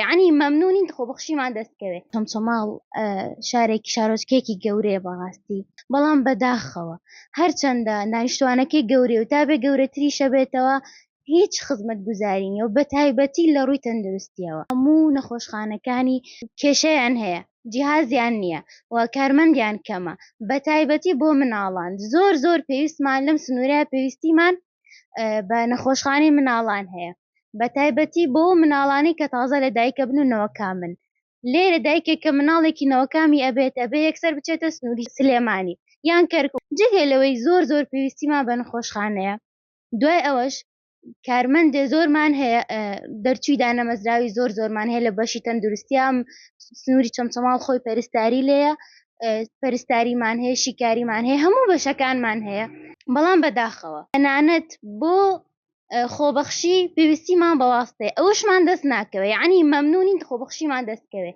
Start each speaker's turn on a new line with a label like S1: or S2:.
S1: یەعنی مەمنونین خۆبەخشیمان دەست کەوێ. چەمچەماڵ شارێکی شارۆچکەیەکی گەورەیە بەڕاستی بەڵام بەداخەوە هەرچەندە دانیشتوانەکەی گەورەیە و تا بێ گەورەتریشە بێتەوە هیچ خزمەتگوزاری نیە و بەتایبەتی لە ڕووی تەندروستیەوە هەموو نەخۆشخانەکانی کێشەیان هەیە جیهازیان نییە و کارمەندیان کەمە بەتایبەتی بۆ مناڵان زۆر زۆر پێویستمان لەم سنوورە پێویستیمان بە نەخۆشخانەی مناڵان هەیە بەتایبەتی بۆ مناڵانی کە تازە لە دایکە بن و نەوەکامن لێرە دایکێک کە مناڵێکی نەوەکامی ئەبێت ئەبێ یەکسەر بچێتە سنووری سلێمانی یان کەرکوک جگە لەوەی زۆر زۆر پێویستیمان بە نەخۆشخانەیە دوای ئەوەش کارمەندێ زۆرمان هەیە دەرچووی دانەمەزراوی زۆر زۆرمان هەیە لە بەشی تەندروستیام سنووری چەمچەماڵ خۆی پەرستاری لێیە پەرستاریمان هەیە شیکاریمان هەیە هەموو بەشەکانمان هەیە بەڵام بەداخەوە تەنانەت بۆ خۆبەخشی پێویستیمان بە واستەیە ئەوەشمان دەست ناکەوێ یعنی مەمنونین خۆبەخشیمان دەست کەوێ.